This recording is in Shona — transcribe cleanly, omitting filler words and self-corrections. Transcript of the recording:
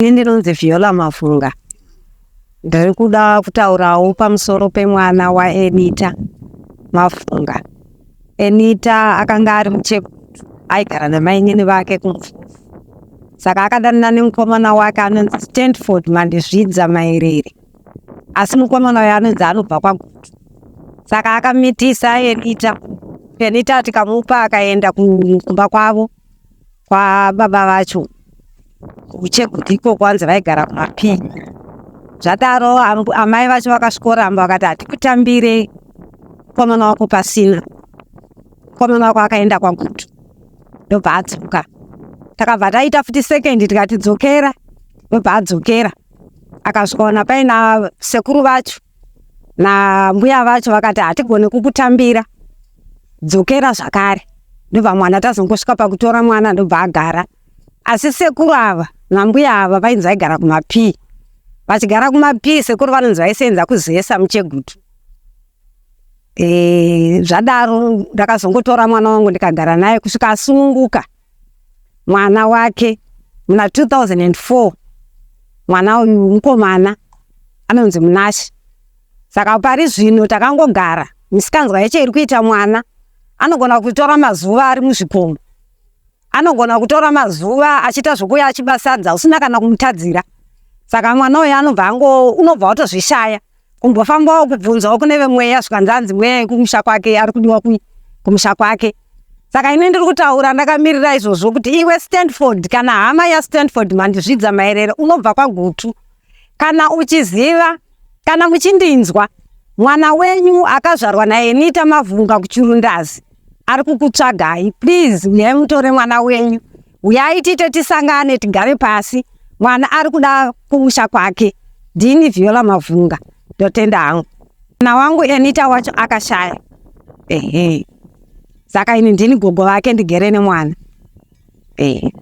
Ini ndinonzi Viola Mavhunga. Ndiri kuda kutaurawo pamusoro pemwana waEnita Mavhunga. Enita akanga ari muchegutu, aigara namainini vake kuMvuvu. Saka akadanana nemukomana wake anonzi Stanford Mandizvidza Mairere. Asi mukomana uyu anonzi anobva kwaGutu. Saka akamitisa Enita. Enita tikamupa akaenda kumba kwavo. kwababa vacho kucheguti ikoko hanzi vaigara kumapii zvadaro amai vacho vakasvikoramba vakati hatikutambire mukomana wako pasina mukomana wako akaenda kwagutu ndobva adzoka takabva taita futi sekendi tikati dzokera ndobva adzokera akasvikaona paina sekuru vacho nambuya vacho vakati hatigone kukutambira dzokera zvakare ndobva mwana tazongosvika pakutora mwana ndobva agara asi sekuru ava nambuya ava vainzi vaigara kumapii vachigara kumapii sekuru vanonzi vaisenza kuzesa muchegutu e, zvadaro ndakazongotora mwana wangu ndikagara naye kusvika asununguka mwana wake muna 2004 mwana uyu mukomana anonzi Munashe. Saka pari zvino takangogara, misikanzwa yacho iri kuita mwana anogona kutora mazuva ari muzvikomo, anogona kutora mazuva achiita zvokuuya achiba sadza usina kana kumutadzira. Saka mwana uyu anobva ango unobva watozvishaya kumbofambawo kubvunzawo kune vemweya zvikanzi anzi mweya yekumusha kwake ari kudiwa kumusha kwake. Saka ini ndiri kutaura ndakamirira izvozvo kuti iwe Stanford kana hama yaStanford Mandizvidza Maerere unobva kwaGutu Kana uchiziva, kana muchindinzwa, mwana wenyu akazvarwa naEnita Mavhunga kuChirundazi ari kukutsvagai. Please uyai mutore mwana wenyu. Uyai tiite tisangane tigare pasi. Mwana ari kuda kumusha kwake. Ndini Viola Mavhunga. Ndotenda hangu. Mwana wangu Enita wacho akashaya. Ehe. Saka ini ndini gogo vake ndigere nemwana. Ehe.